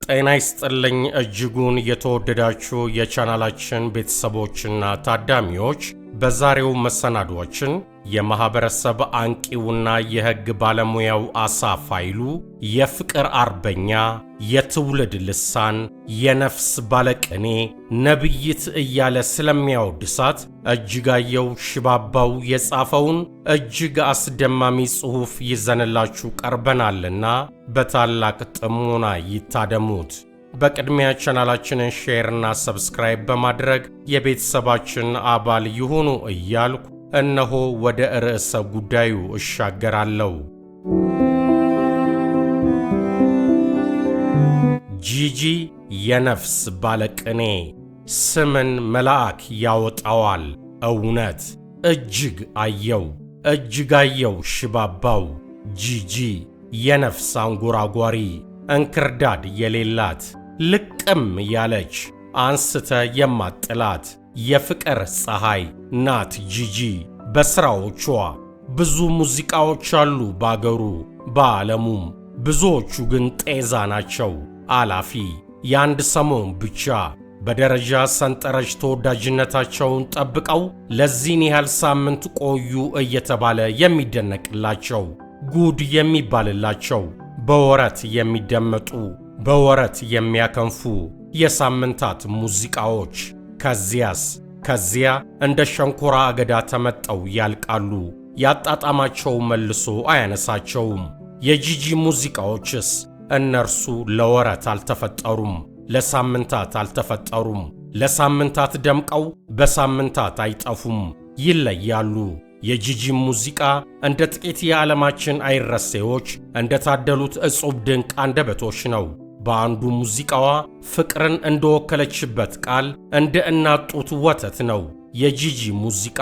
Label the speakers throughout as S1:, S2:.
S1: ጤና ይስጥልኝ እጅጉን የተወደዳችሁ የቻናላችን ቤተሰቦችና ታዳሚዎች፣ በዛሬው መሰናዷችን የማኅበረሰብ አንቂውና የሕግ ባለሙያው አሳፍ ኃይሉ የፍቅር አርበኛ፣ የትውልድ ልሳን፣ የነፍስ ባለቅኔ፣ ነቢይት እያለ ስለሚያወድሳት እጅጋየሁ ሽባባው የጻፈውን እጅግ አስደማሚ ጽሑፍ ይዘንላችሁ ቀርበናልና በታላቅ ጥሞና ይታደሙት። በቅድሚያ ቻናላችንን share ና subscribe በማድረግ የቤተሰባችን አባል ይሁኑ እያልኩ እነሆ ወደ ርዕሰ ጉዳዩ እሻገራለሁ። ጂጂ የነፍስ ባለቅኔ፣ ስምን መልአክ ያወጣዋል። እውነት እጅግ አየው እጅጋየሁ ሽባባው ጂጂ የነፍስ አንጎራጓሪ፣ እንክርዳድ የሌላት፣ ልቅም ያለች፣ አንስተ የማጥላት የፍቅር ፀሐይ ናት ጂጂ። በሥራዎቿ ብዙ ሙዚቃዎች አሉ ባገሩ በዓለሙም፣ ብዙዎቹ ግን ጤዛ ናቸው፣ አላፊ፣ የአንድ ሰሞን ብቻ። በደረጃ ሰንጠረዥ ተወዳጅነታቸውን ጠብቀው ለዚህን ያህል ሳምንት ቆዩ እየተባለ የሚደነቅላቸው፣ ጉድ የሚባልላቸው፣ በወረት የሚደመጡ፣ በወረት የሚያከንፉ የሳምንታት ሙዚቃዎች ከዚያስ ከዚያ እንደ ሸንኮራ አገዳ ተመጠው ያልቃሉ። ያጣጣማቸው መልሶ አያነሳቸውም። የጂጂ ሙዚቃዎችስ እነርሱ ለወረት አልተፈጠሩም፣ ለሳምንታት አልተፈጠሩም። ለሳምንታት ደምቀው በሳምንታት አይጠፉም፣ ይለያሉ። የጂጂ ሙዚቃ እንደ ጥቂት የዓለማችን አይረሴዎች እንደታደሉት እጹብ ድንቅ አንደበቶች ነው። በአንዱ ሙዚቃዋ ፍቅርን እንደወከለችበት ቃል እንደ እናት ጡት ወተት ነው። የጂጂ ሙዚቃ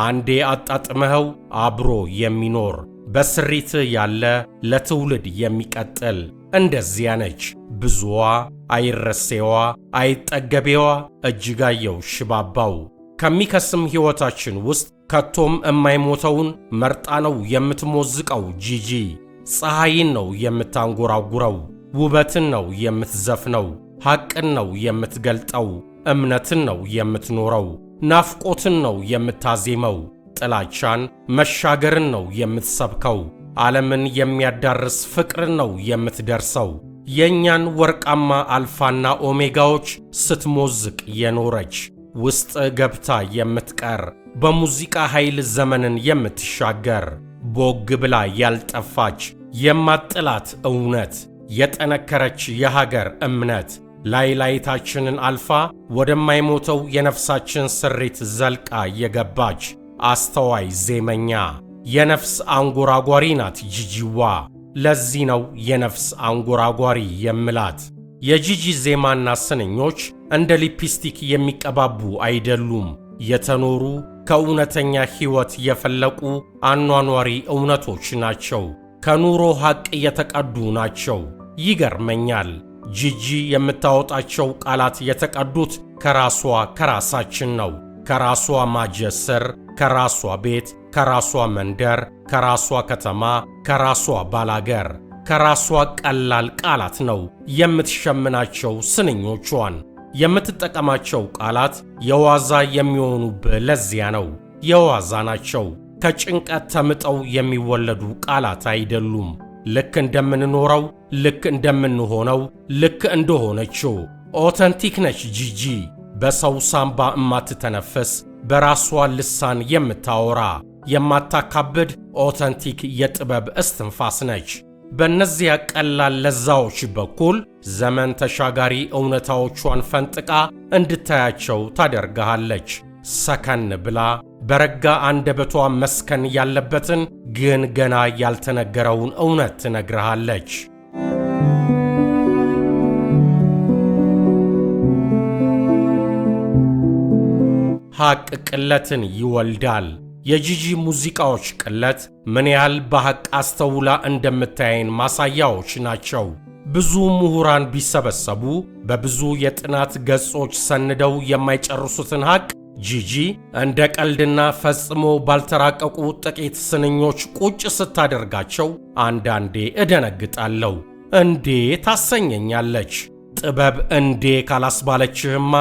S1: አንዴ አጣጥመኸው አብሮ የሚኖር፣ በስሪት ያለ፣ ለትውልድ የሚቀጥል እንደዚያ ነች። ብዙዋ፣ አይረሴዋ፣ አይጠገቤዋ እጅጋየሁ ሽባባው ከሚከስም ሕይወታችን ውስጥ ከቶም የማይሞተውን መርጣ ነው የምትሞዝቀው። ጂጂ ፀሐይን ነው የምታንጎራጉረው። ውበትን ነው የምትዘፍነው። ሐቅን ነው የምትገልጠው። እምነትን ነው የምትኖረው። ናፍቆትን ነው የምታዜመው። ጥላቻን መሻገርን ነው የምትሰብከው። ዓለምን የሚያዳርስ ፍቅርን ነው የምትደርሰው። የእኛን ወርቃማ አልፋና ኦሜጋዎች ስትሞዝቅ የኖረች፣ ውስጥ ገብታ የምትቀር፣ በሙዚቃ ኃይል ዘመንን የምትሻገር፣ ቦግ ብላ ያልጠፋች፣ የማጥላት እውነት፣ የጠነከረች የሀገር እምነት፣ ላይ ላይታችንን አልፋ ወደማይሞተው የነፍሳችን ስሪት ዘልቃ የገባች አስተዋይ ዜመኛ፣ የነፍስ አንጎራጓሪ ናት ጂጂዋ። ለዚህ ነው የነፍስ አንጎራጓሪ የምላት። የጂጂ ዜማና ስንኞች እንደ ሊፕስቲክ የሚቀባቡ አይደሉም። የተኖሩ፣ ከእውነተኛ ሕይወት የፈለቁ አኗኗሪ እውነቶች ናቸው። ከኑሮ ሐቅ የተቀዱ ናቸው። ይገርመኛል። ጂጂ የምታወጣቸው ቃላት የተቀዱት ከራሷ ከራሳችን ነው። ከራሷ ማጀስር፣ ከራሷ ቤት፣ ከራሷ መንደር፣ ከራሷ ከተማ፣ ከራሷ ባላገር፣ ከራሷ ቀላል ቃላት ነው የምትሸምናቸው ስንኞቿን። የምትጠቀማቸው ቃላት የዋዛ የሚሆኑብህ ለዚያ ነው። የዋዛ ናቸው። ከጭንቀት ተምጠው የሚወለዱ ቃላት አይደሉም። ልክ እንደምንኖረው፣ ልክ እንደምንሆነው፣ ልክ እንደሆነችው authentic ነች ጂጂ። በሰው ሳምባ እማትተነፍስ፣ በራሷ ልሳን የምታወራ፣ የማታካብድ authentic የጥበብ እስትንፋስ ነች። በእነዚያ ቀላል ለዛዎች በኩል ዘመን ተሻጋሪ እውነታዎቿን ፈንጥቃ እንድታያቸው ታደርግሃለች። ሰከን ብላ በረጋ አንደበቷ መስከን ያለበትን ግን ገና ያልተነገረውን እውነት ትነግርሃለች። ሐቅ ቅለትን ይወልዳል። የጂጂ ሙዚቃዎች ቅለት ምን ያህል በሐቅ አስተውላ እንደምታየን ማሳያዎች ናቸው። ብዙ ምሁራን ቢሰበሰቡ በብዙ የጥናት ገጾች ሰንደው የማይጨርሱትን ሐቅ ጂጂ እንደ ቀልድና ፈጽሞ ባልተራቀቁ ጥቂት ስንኞች ቁጭ ስታደርጋቸው አንዳንዴ እደነግጣለሁ። እንዴ ታሰኘኛለች። ጥበብ እንዴ ካላስባለችህማ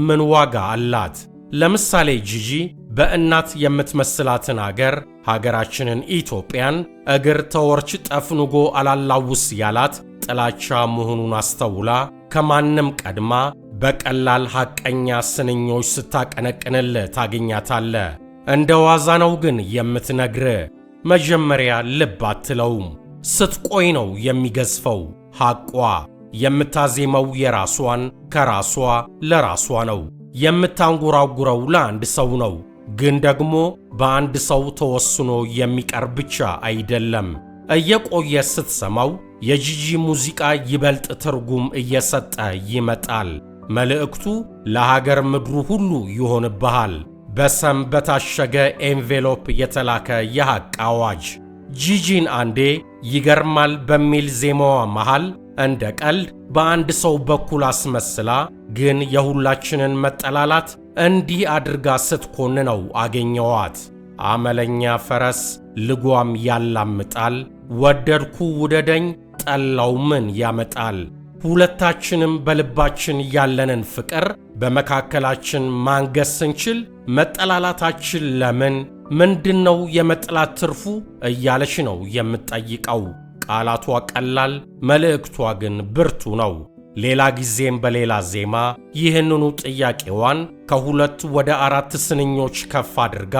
S1: ምን ዋጋ አላት? ለምሳሌ ጂጂ በእናት የምትመስላትን አገር ሀገራችንን ኢትዮጵያን እግር ተወርች ጠፍንጎ አላላውስ ያላት ጥላቻ መሆኑን አስተውላ ከማንም ቀድማ በቀላል ሐቀኛ ስንኞች ስታቀነቅንልህ ታገኛታለህ። እንደ ዋዛ ነው ግን የምትነግርህ። መጀመሪያ ልብ አትለውም። ስትቆይ ነው የሚገዝፈው ሐቋ። የምታዜመው የራሷን ከራሷ ለራሷ ነው። የምታንጎራጉረው ለአንድ ሰው ነው። ግን ደግሞ በአንድ ሰው ተወስኖ የሚቀር ብቻ አይደለም። እየቆየ ስትሰማው የጂጂ ሙዚቃ ይበልጥ ትርጉም እየሰጠ ይመጣል። መልእክቱ ለሀገር ምድሩ ሁሉ ይሆንብሃል። በሰም በታሸገ envelope የተላከ የሐቅ አዋጅ። ጂጂን አንዴ ይገርማል በሚል ዜማዋ መሃል እንደ ቀልድ በአንድ ሰው በኩል አስመስላ ግን የሁላችንን መጠላላት እንዲህ አድርጋ ስትኮንነው አገኘዋት። አመለኛ ፈረስ ልጓም ያላምጣል፣ ወደድኩ ውደደኝ ጠላው ምን ያመጣል? ሁለታችንም በልባችን ያለንን ፍቅር በመካከላችን ማንገስ ስንችል መጠላላታችን ለምን? ምንድነው የመጥላት ትርፉ? እያለች ነው የምትጠይቀው። ቃላቷ ቀላል፣ መልእክቷ ግን ብርቱ ነው። ሌላ ጊዜም በሌላ ዜማ ይህንኑ ጥያቄዋን ከሁለት ወደ አራት ስንኞች ከፍ አድርጋ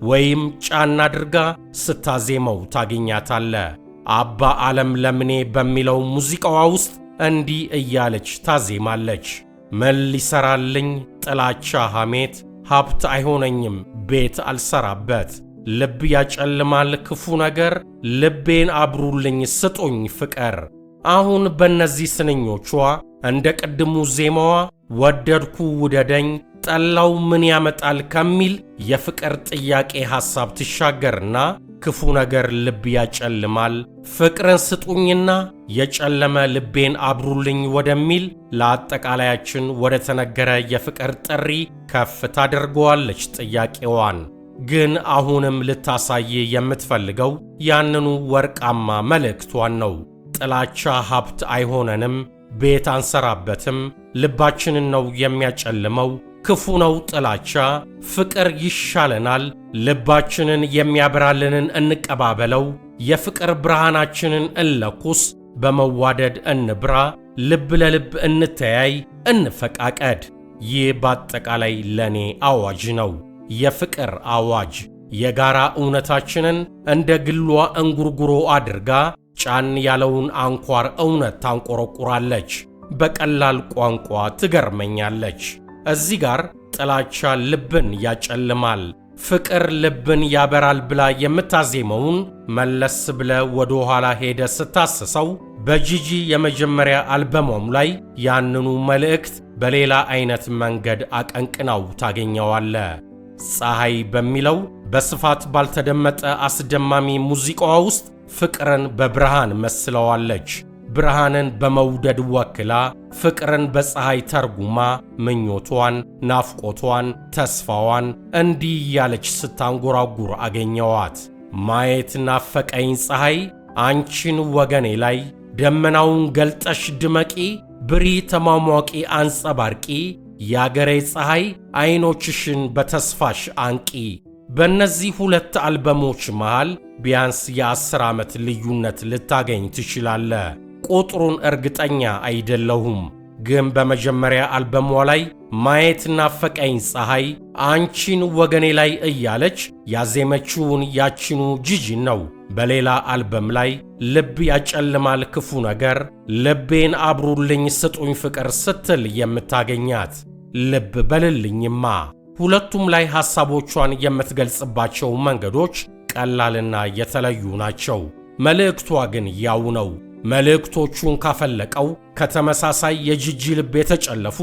S1: ወይም ጫና አድርጋ ስታዜመው ታገኛታለህ። አባ ዓለም ለምኔ በሚለው ሙዚቃዋ ውስጥ እንዲህ እያለች ታዜማለች። ምን ሊሰራልኝ ጥላቻ ሐሜት፣ ሀብት አይሆነኝም ቤት አልሰራበት፣ ልብ ያጨልማል ክፉ ነገር፣ ልቤን አብሩልኝ ስጡኝ ፍቅር። አሁን በእነዚህ ስንኞቿ እንደ ቅድሙ ዜማዋ ወደድኩ ውደደኝ ጠላው ምን ያመጣል ከሚል የፍቅር ጥያቄ ሐሳብ ትሻገርና ክፉ ነገር ልብ ያጨልማል፣ ፍቅርን ስጡኝና የጨለመ ልቤን አብሩልኝ ወደሚል ለአጠቃላያችን ወደ ተነገረ የፍቅር ጥሪ ከፍ ታደርገዋለች ጥያቄዋን። ግን አሁንም ልታሳይ የምትፈልገው ያንኑ ወርቃማ መልእክቷን ነው። ጥላቻ ሀብት አይሆነንም፣ ቤት አንሰራበትም፣ ልባችንን ነው የሚያጨልመው፣ ክፉ ነው ጥላቻ፣ ፍቅር ይሻለናል፣ ልባችንን የሚያበራልንን እንቀባበለው፣ የፍቅር ብርሃናችንን እንለኩስ፣ በመዋደድ እንብራ፣ ልብ ለልብ እንተያይ፣ እንፈቃቀድ። ይህ በአጠቃላይ ለኔ አዋጅ ነው። የፍቅር አዋጅ። የጋራ እውነታችንን እንደ ግሏ እንጉርጉሮ አድርጋ ጫን ያለውን አንኳር እውነት ታንቆረቁራለች። በቀላል ቋንቋ ትገርመኛለች። እዚህ ጋር ጥላቻ ልብን ያጨልማል፣ ፍቅር ልብን ያበራል ብላ የምታዜመውን መለስ ብለ ወደ ኋላ ሄደ ስታስሰው በጂጂ የመጀመሪያ አልበሟም ላይ ያንኑ መልእክት በሌላ አይነት መንገድ አቀንቅናው ታገኘዋለ። ፀሐይ በሚለው በስፋት ባልተደመጠ አስደማሚ ሙዚቃዋ ውስጥ ፍቅርን በብርሃን መስለዋለች። ብርሃንን በመውደድ ወክላ ፍቅርን በፀሐይ ተርጉማ ምኞቷን፣ ናፍቆቷን፣ ተስፋዋን እንዲህ እያለች ስታንጎራጉር አገኘዋት። ማየት ናፈቀኝ ፀሐይ አንቺን ወገኔ ላይ፣ ደመናውን ገልጠሽ ድመቂ፣ ብሪ ተሟሟቂ አንጸባርቂ፣ የአገሬ ፀሐይ አይኖችሽን በተስፋሽ አንቂ። በእነዚህ ሁለት አልበሞች መሃል ቢያንስ የ10 ዓመት ልዩነት ልታገኝ ትችላለህ። ቁጥሩን እርግጠኛ አይደለሁም፣ ግን በመጀመሪያ አልበሟ ላይ ማየት ናፈቀኝ ፀሐይ አንቺን ወገኔ ላይ እያለች ያዜመችውን ያችኑ ጂጂን ነው። በሌላ አልበም ላይ ልብ ያጨልማል ክፉ ነገር፣ ልቤን አብሩልኝ ስጡኝ ፍቅር ስትል የምታገኛት። ልብ በልልኝማ ሁለቱም ላይ ሐሳቦቿን የምትገልጽባቸው መንገዶች ቀላልና የተለዩ ናቸው። መልእክቷ ግን ያው ነው። መልእክቶቹን ካፈለቀው ከተመሳሳይ የጂጂ ልብ የተጨለፉ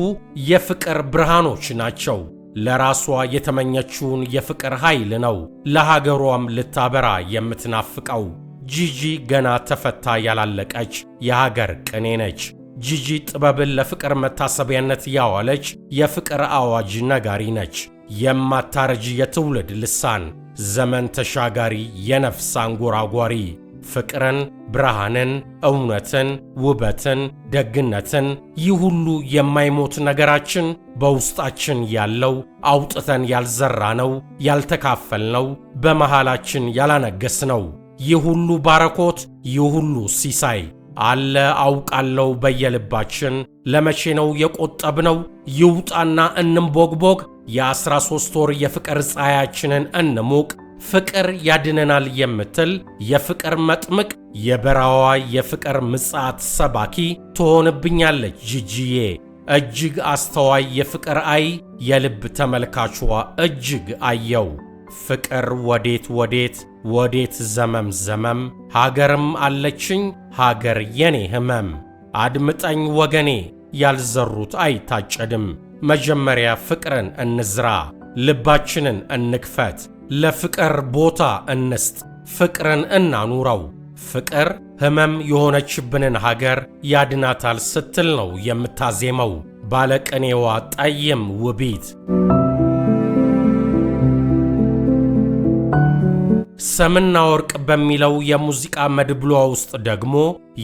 S1: የፍቅር ብርሃኖች ናቸው። ለራሷ የተመኘችውን የፍቅር ኃይል ነው ለሀገሯም ልታበራ የምትናፍቀው። ጂጂ ገና ተፈታ ያላለቀች የሀገር ቅኔ ነች። ጂጂ ጥበብን ለፍቅር መታሰቢያነት ያዋለች የፍቅር አዋጅ ነጋሪ ነች። የማታረጅ የትውልድ ልሳን፣ ዘመን ተሻጋሪ የነፍስ አንጎራጓሪ። ፍቅርን፣ ብርሃንን፣ እውነትን፣ ውበትን፣ ደግነትን፣ ይህ ሁሉ የማይሞት ነገራችን በውስጣችን ያለው፣ አውጥተን ያልዘራነው፣ ያልተካፈልነው፣ በመሃላችን ያላነገስነው፣ ይህ ሁሉ ባረኮት፣ ይህ ሁሉ ሲሳይ አለ አውቃለው በየልባችን። ለመቼ ነው የቆጠብነው? ይውጣና እንንቦግቦግ። የ13 ወር የፍቅር ፀሐያችንን እንሙቅ። ፍቅር ያድነናል የምትል የፍቅር መጥምቅ፣ የበራዋ የፍቅር ምጽአት ሰባኪ ትሆንብኛለች ጂጂዬ። እጅግ አስተዋይ የፍቅር አይ የልብ ተመልካቿ እጅግ አየው። ፍቅር ወዴት ወዴት ወዴት ዘመም ዘመም፣ ሀገርም አለችኝ ሀገር የኔ ህመም። አድምጠኝ ወገኔ፣ ያልዘሩት አይታጨድም። መጀመሪያ ፍቅርን እንዝራ፣ ልባችንን እንክፈት፣ ለፍቅር ቦታ እንስጥ፣ ፍቅርን እናኑረው። ፍቅር ህመም የሆነችብንን ሀገር ያድናታል ስትል ነው የምታዜመው ባለቅኔዋ ጠይም ውቢት። ሰምና ወርቅ በሚለው የሙዚቃ መድብሏ ውስጥ ደግሞ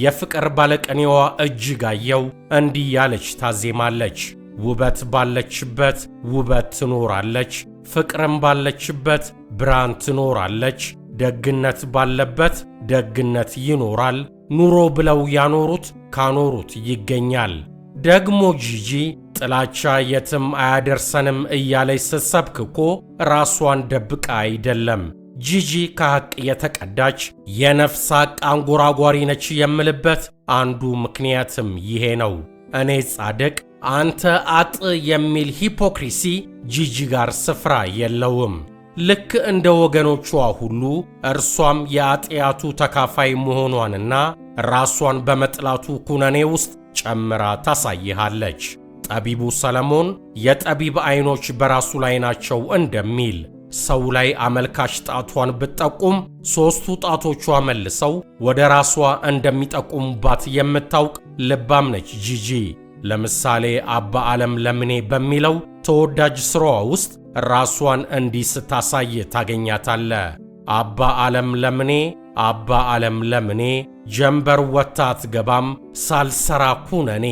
S1: የፍቅር ባለቅኔዋ እጅጋየሁ እንዲህ ያለች ታዜማለች። ውበት ባለችበት ውበት ትኖራለች፣ ፍቅርም ባለችበት ብርሃን ትኖራለች፣ ደግነት ባለበት ደግነት ይኖራል። ኑሮ ብለው ያኖሩት ካኖሩት ይገኛል። ደግሞ ጂጂ ጥላቻ የትም አያደርሰንም እያለች ስትሰብክ እኮ ራሷን ደብቃ አይደለም። ጂጂ ከሐቅ የተቀዳች የነፍስ ሐቅ አንጎራጓሪ ነች የምልበት አንዱ ምክንያትም ይሄ ነው። እኔ ጻድቅ አንተ አጥ የሚል hypocrisy ጂጂ ጋር ስፍራ የለውም። ልክ እንደ ወገኖቿ ሁሉ እርሷም የኃጢአቱ ተካፋይ መሆኗንና ራሷን በመጥላቱ ኩነኔ ውስጥ ጨምራ ታሳይሃለች። ጠቢቡ ሰለሞን የጠቢብ ዐይኖች በራሱ ላይ ናቸው እንደሚል፣ ሰው ላይ አመልካች ጣቷን ብትጠቁም ሦስቱ ጣቶቿ መልሰው ወደ ራሷ እንደሚጠቁሙባት የምታውቅ ልባም ነች ጂጂ። ለምሳሌ አባ ዓለም ለምኔ በሚለው ተወዳጅ ስራዋ ውስጥ ራሷን እንዲህ ስታሳይ ታገኛታለ። አባ ዓለም ለምኔ፣ አባ ዓለም ለምኔ፣ ጀንበር ወጥታ አትገባም ሳልሰራ ኩነኔ።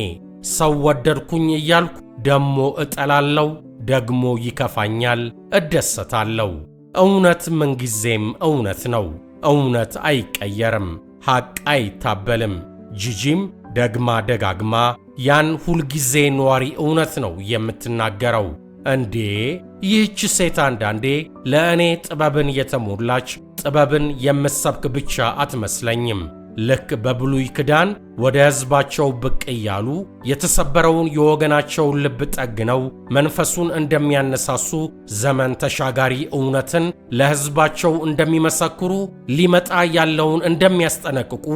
S1: ሰው ወደድኩኝ እያልኩ ደሞ እጠላለው፣ ደግሞ ይከፋኛል እደሰታለሁ። እውነት ምንጊዜም እውነት ነው። እውነት አይቀየርም፣ ሐቅ አይታበልም። ጂጂም ደግማ ደጋግማ ያን ሁልጊዜ ነዋሪ እውነት ነው የምትናገረው። እንዴ፣ ይህች ሴት አንዳንዴ ለእኔ ጥበብን የተሞላች፣ ጥበብን የምትሰብክ ብቻ አትመስለኝም። ልክ በብሉይ ኪዳን ወደ ሕዝባቸው ብቅ እያሉ የተሰበረውን የወገናቸውን ልብ ጠግነው መንፈሱን እንደሚያነሳሱ፣ ዘመን ተሻጋሪ እውነትን ለሕዝባቸው እንደሚመሰክሩ፣ ሊመጣ ያለውን እንደሚያስጠነቅቁ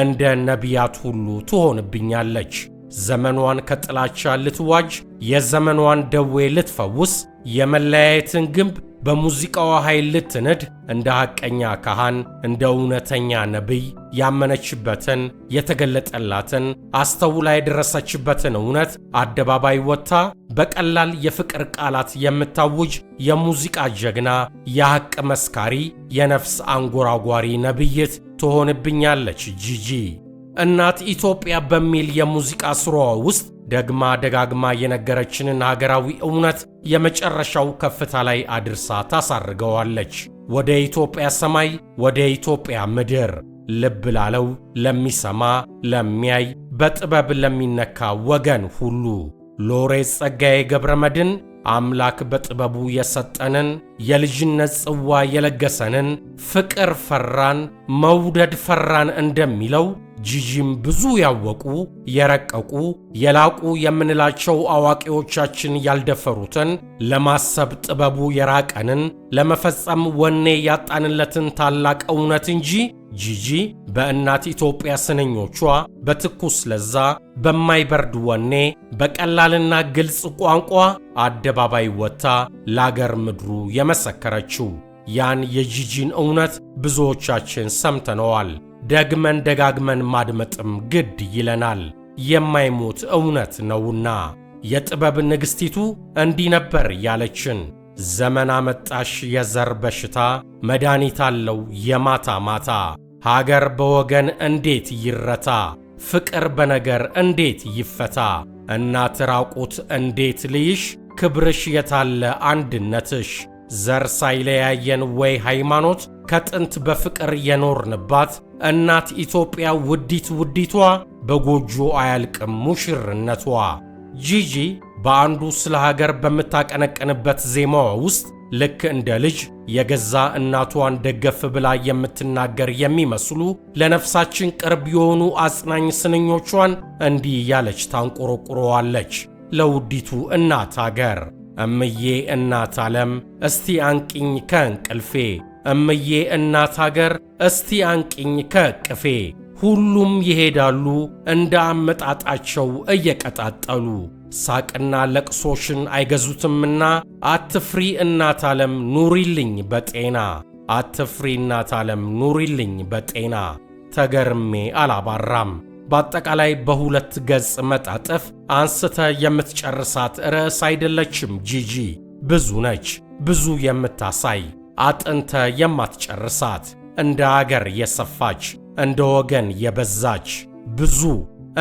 S1: እንደ ነቢያት ሁሉ ትሆንብኛለች። ዘመኗን ከጥላቻ ልትዋጅ፣ የዘመኗን ደዌ ልትፈውስ፣ የመለያየትን ግንብ በሙዚቃዋ ኃይል ልትንድ፣ እንደ ሐቀኛ ካህን፣ እንደ እውነተኛ ነቢይ ያመነችበትን፣ የተገለጠላትን፣ አስተውላ የደረሰችበትን እውነት አደባባይ ወጥታ በቀላል የፍቅር ቃላት የምታውጅ የሙዚቃ ጀግና፣ የሐቅ መስካሪ፣ የነፍስ አንጎራጓሪ ነቢይት ትሆንብኛለች ጂጂ። እናት ኢትዮጵያ በሚል የሙዚቃ ስራዋ ውስጥ ደግማ ደጋግማ የነገረችንን ሀገራዊ እውነት የመጨረሻው ከፍታ ላይ አድርሳ ታሳርገዋለች። ወደ ኢትዮጵያ ሰማይ፣ ወደ ኢትዮጵያ ምድር፣ ልብ ላለው፣ ለሚሰማ፣ ለሚያይ፣ በጥበብ ለሚነካ ወገን ሁሉ ሎሬት ጸጋዬ ገብረ መድኅን አምላክ በጥበቡ የሰጠንን፣ የልጅነት ጽዋ የለገሰንን ፍቅር ፈራን መውደድ ፈራን እንደሚለው፣ ጂጂም ብዙ ያወቁ፣ የረቀቁ፣ የላቁ የምንላቸው አዋቂዎቻችን ያልደፈሩትን፣ ለማሰብ ጥበቡ የራቀንን፣ ለመፈጸም ወኔ ያጣንለትን ታላቅ እውነት እንጂ ጂጂ በእናት ኢትዮጵያ ስንኞቿ በትኩስ ለዛ፣ በማይበርድ ወኔ፣ በቀላልና ግልጽ ቋንቋ አደባባይ ወጥታ ላገር ምድሩ የመሰከረችው ያን የጂጂን እውነት ብዙዎቻችን ሰምተነዋል። ደግመን ደጋግመን ማድመጥም ግድ ይለናል። የማይሞት እውነት ነውና። የጥበብ ንግሥቲቱ እንዲህ ነበር ያለችን። ዘመን አመጣሽ የዘር በሽታ መድኃኒት አለው የማታ ማታ። ሀገር በወገን እንዴት ይረታ? ፍቅር በነገር እንዴት ይፈታ? እናት ራቁት እንዴት ልይሽ? ክብርሽ የታለ አንድነትሽ? ዘር ሳይለያየን ወይ ሃይማኖት ከጥንት በፍቅር የኖርንባት እናት ኢትዮጵያ ውዲት ውዲቷ በጎጆ አያልቅም ሙሽርነቷ። ጂጂ በአንዱ ስለ ሀገር በምታቀነቅንበት ዜማዋ ውስጥ ልክ እንደ ልጅ የገዛ እናቷን ደገፍ ብላ የምትናገር የሚመስሉ ለነፍሳችን ቅርብ የሆኑ አጽናኝ ስንኞቿን እንዲህ እያለች ታንቆረቁረዋለች። ለውዲቱ እናት አገር፣ እምዬ እናት ዓለም እስቲ አንቂኝ ከእንቅልፌ፣ እምዬ እናት አገር እስቲ አንቂኝ ከእቅፌ። ሁሉም ይሄዳሉ እንደ አመጣጣቸው እየቀጣጠሉ፣ ሳቅና ለቅሶሽን አይገዙትምና አትፍሪ እናት ዓለም ኑሪልኝ በጤና፣ አትፍሪ እናት ዓለም ኑሪልኝ በጤና። ተገርሜ አላባራም። በአጠቃላይ በሁለት ገጽ መጣጥፍ አንስተ የምትጨርሳት ርዕስ አይደለችም ጂጂ። ብዙ ነች፣ ብዙ የምታሳይ፣ አጥንተ የማትጨርሳት፣ እንደ አገር የሰፋች፣ እንደ ወገን የበዛች ብዙ።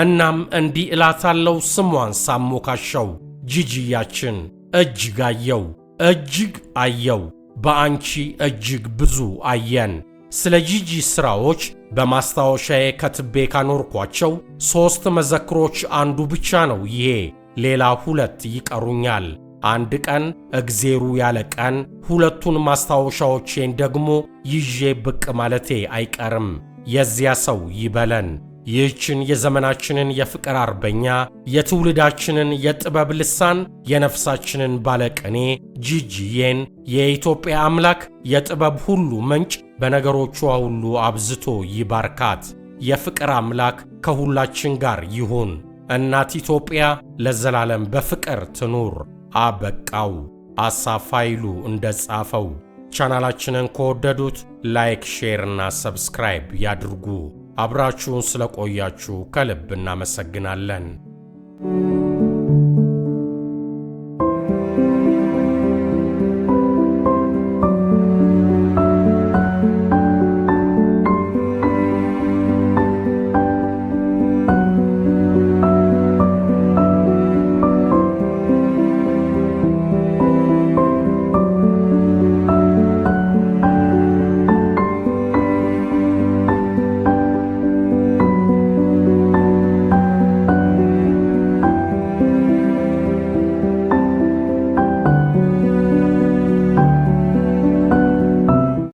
S1: እናም እንዲህ እላታለሁ ስሟን ሳሞካሸው፣ ጂጂያችን እጅግ አየው፣ እጅግ አየው፣ በአንቺ እጅግ ብዙ አየን። ስለ ጂጂ ሥራዎች በማስታወሻዬ ከትቤ ካኖርኳቸው 3 መዘክሮች አንዱ ብቻ ነው ይሄ። ሌላ 2 ይቀሩኛል። አንድ ቀን እግዜሩ ያለ ቀን ሁለቱን ማስታወሻዎቼን ደግሞ ይዤ ብቅ ማለቴ አይቀርም። የዚያ ሰው ይበለን። ይህችን የዘመናችንን የፍቅር አርበኛ፣ የትውልዳችንን የጥበብ ልሳን፣ የነፍሳችንን ባለቅኔ ጂጂዬን የኢትዮጵያ አምላክ የጥበብ ሁሉ ምንጭ በነገሮቿ ሁሉ አብዝቶ ይባርካት። የፍቅር አምላክ ከሁላችን ጋር ይሁን። እናት ኢትዮጵያ ለዘላለም በፍቅር ትኑር። አበቃው። አሳፋይሉ እንደጻፈው። ቻናላችንን ከወደዱት like፣ share እና subscribe ያድርጉ። አብራችሁን ስለቆያችሁ ከልብ እናመሰግናለን።